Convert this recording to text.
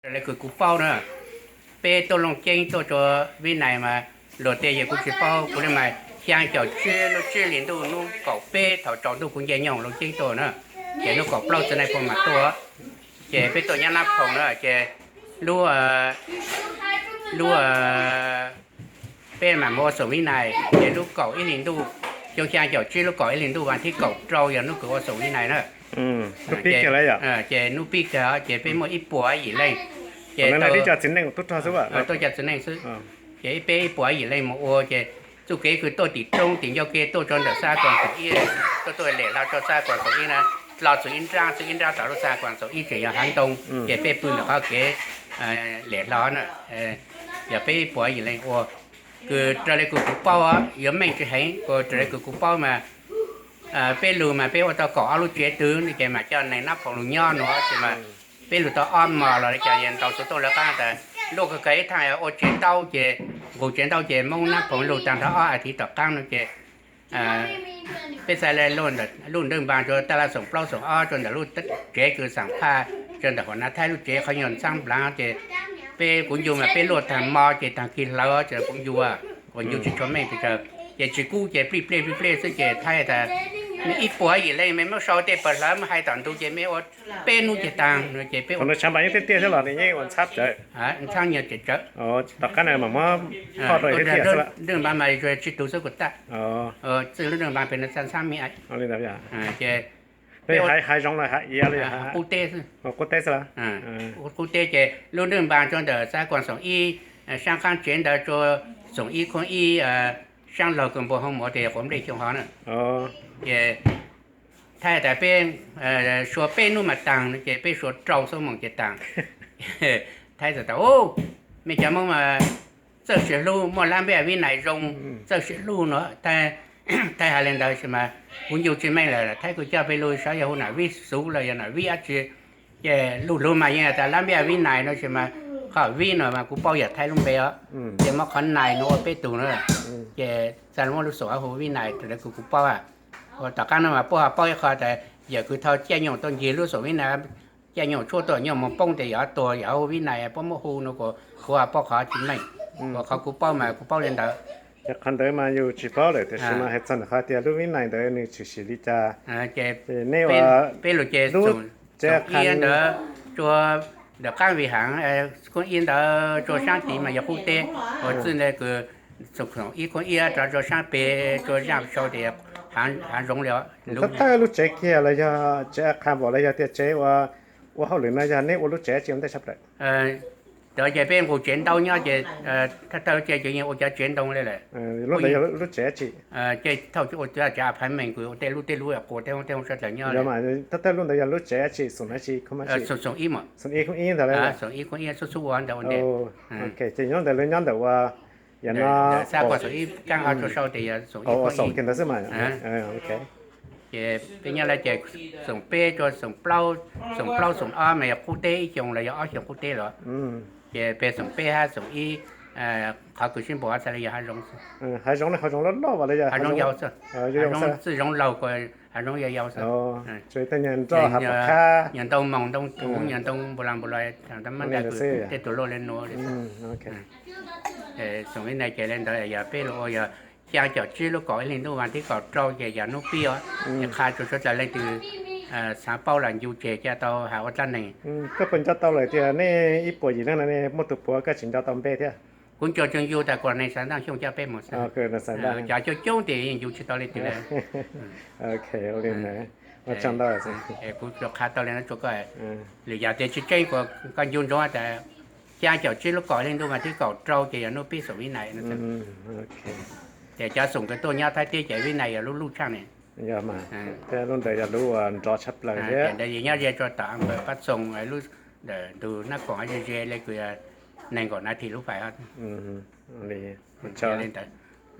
Raws li kws kuv paub na, peb tuaj Looj Ceeb tuaj rua Vib Nais mas luag tej yog kuv tsis paub, kuv li mas xyaa caum tsib lub tsib hlis ntuj hnub kaum peb thaum tsaus ntuj kuv nce nyoog Looj Ceeb tuaj na, ces hnub kaum plaub txiv neej puag mas tuaj, ces peb tuaj nyob Nab Phoom na, ces lub, lub, peb mam mus ua xoom Vib Nais, ces lub kaum ib hlis ntuj, xyoo xyaa caum tsib lub kaum ib hlis ntuj vas thib kaum rau yog hnub kws ua xoom Vib Nais na. Ces hnub pib kag ces peb muaj ib puas yim leej, ces tuaj cov txiv neej xwb, ces peb ib puas yim leej mus ua ces txuj kev kws tuaj tim roob tim ncauj ke tuaj rua ntawm Xab Kuam Xoom Ib, tuaj tuaj Lem Hlo rua Xab Kuam Xoom Ib na, hlo txug ib nrab, txug ib nrab tom lub Xab Kuam Xoom Ib tseem yog hav ntoo, ces peb pw ntawm qhov kev Lem Hlo na, yog peb ib puas yim leej ua. Kws raws li kws kuv paub yuav meej tsis heev, kws raws li kws kuv paub mas peb lug mas peb ua tau kaum ob lub tsev twg ces mam coj neeg Nab Phoom lug nyob no, ces mas peb lug tau ob mos los li cas es ntaus xuv tuaj lawv qaab tas luaj kawg ib thaaj ua tsev ntaub ces nqus tsev ntaub ces Moob Nab Phoom lug taag nrho ob as thiv tom qaab no ces peb txhaj le luj nreej npaa rua taj laj xoom plaub xoom ob rua ntawm lub tsev kws xaam phaj, rua ntawm huam nav Thaib lub tsev qhov nyuag ntxhaab nplaav ces peb kuv ncu mas peb luaj taag mo ces taag kig hlawv ces kuv ncu, kuv ncu tsis tshua meej pes tsawg, ces tsis kub ces plij plej plij plej xwb ces Thaib tas mej ib puas yim leej mej muab sau tej pawg hlawv muab hais tom ntug ces mej ua peb nub ces taag no ces peb ua. Tshav npam yeej tiaj tiaj thiab los nws yeej ua ntxhab tsawv? Ntxhab nyuag tsawv tsawv. Tom qab no mas muab nreej npaa mas tsis tug xwb kuj tag. Txwj lub nreej npaa pem no txhab ntxhab me ces hav zoov no hav iav qub teb xwb, qub teb xwb. Qub teb ces lub nreej npaa rua ntawm Xab Kuam Xoom Ib, saab qaab tsev ntawd rua Xoom Ib Khoob Ib, saab laug kws npua hoo muav tes quav nplej xyoo hov na. Ces Thaib tas peb sua peb nub mas taag no ces peb sua rau xuab moos ces taag. Thaib tas, mej cov Moob mas txawj sim hlub, muaj lab npej Vib Nais zoo, txawj sim hlub no. Thaib has le ntawd sis mas kuv ncu tsis meej lawm, Thaib kws coj peb lug saib yog hu nam Vib Xuv los yog nam Vib dab tsi. Ces lub hlub mas yeej tas lab npej Vib Nais no sis mas qhov Vib no mas kuv paub yog Thaib lub npe os, ces muab qhov Nais no ua peb tug na. Ces txhaj le muab lub xoom hu Vib Nais raws li kws kuv paub. Ua tom qaab no mas puab ho paub ib qho tas yawm kws thau caij nyoog tuaj ncig lub xoom Vib Nais, caij nyoog tshuab tuaj nyoog moog poob tes yog tuag yog hu Vib Nais puab muab hu no kuv ho paub qhov tsis meej. Ua qhov kuv paub mas kuv paub li ntawd. Ces qhov ntawd mas yus tsis paub lawm tiam sis mas hais txog ntawm qhov tias lub Vib Nais ntawd nws tshwm sim li cas, ces nej ua peb lug ces lub tsev Xoom Ib ntawd rua ntawm qaab Vij Haav, Khoob Ib ntawd rua saab tid mas yog qub teb, ua txwj le kws Xoom Ib Khoob Ib rov rua saab pem rua zaaj sau tes hav zoov li. Thawj thawj lub tsev kiag los yog tsev a qha npaum los yog tias tsev ua, ua hauj lwm no yog nej ua lub tsev tsi ua ntej tshaj plaws? Cov ces peb nqus tsev ntaub nyob ces thawj thawj ces yeej ua cov tsev ntoo li lawm. Lub ntawd yog lub tsev tsi? Ces thaum ua tsev apartment kws ua tej lub tej lub quas tej hoob tej hoob sab dlawg nyob. Thawj thawj lub ntawd yog lub tsev tsi, xoom ib, Xoom Ib ntawd, Xoom Ib Khoob Ib xub xub ua ntawd ua ntej. Ces nyob ntawd lawv nyob ntawm ua, yog no Xab Kuam Xoom Ib kaaj ho rua sau tes yog Xoom Ib Khoob Ib ntawd xwb mas. Ces peb nyob lawm ces xoom peb rua xoom plaub, xoom plaub xoom ob mas yog qub teb ib xyoos los yog ob xyoos qub teb los. Ces peb xoom peb hab xoom ib, qhov kws sib npaum txhaj le yog hav zoov, hav zoov loj loj los yog hav zoov yau, hav zoov txwj zoov laug, hav zoov yau yau xwb. Nyuag ntoo moos ntoo tuv nyuag ntoo npu la npu la, tej tug luaj le nuav li. Xoom ib na ces le ntawd yog peb lug ua yog xyaa caum tsib lub kaum ib hli ntuj vas thib kaum rau ces yog hnub pib os. Ces qha rua suav dlawg leej twg xaav paub los ncu tseg ca tau has ua dlaab neeg. Koj puas nco tau lawm tias nej ib puas yim leej no nej muaj tug puav koj tsis nco tau npe thiab? Kuv nco tseem yug tas kuas neeg Xav Ntaaj Xyooj coj peb mus xwb. Cov coob coob tes yeej ncu tsis tau leej twg le. Kuv tsuas qha tau le nuav rua koj, lwm yam tes tsis tseeb kuas koj ncu ntsoov tas xyaa caum tsib lub kaum ib hli ntuj vas thib kaum rau ces yog hnub pib xoom ib nai. Ces cov xoom kws tuaj nyob Thaib teb ces Vib Nais yog lub luj tshaaj ne. Yog mas, thiab lub ntawd yog lub uas nrov tshaj plaws thiab. Ntawd nyob ze rua tom Pab Txoos lub ntawm ntug Nab Koom ze ze le kws yog nees nkaum nas this lub fais. Li ntawd.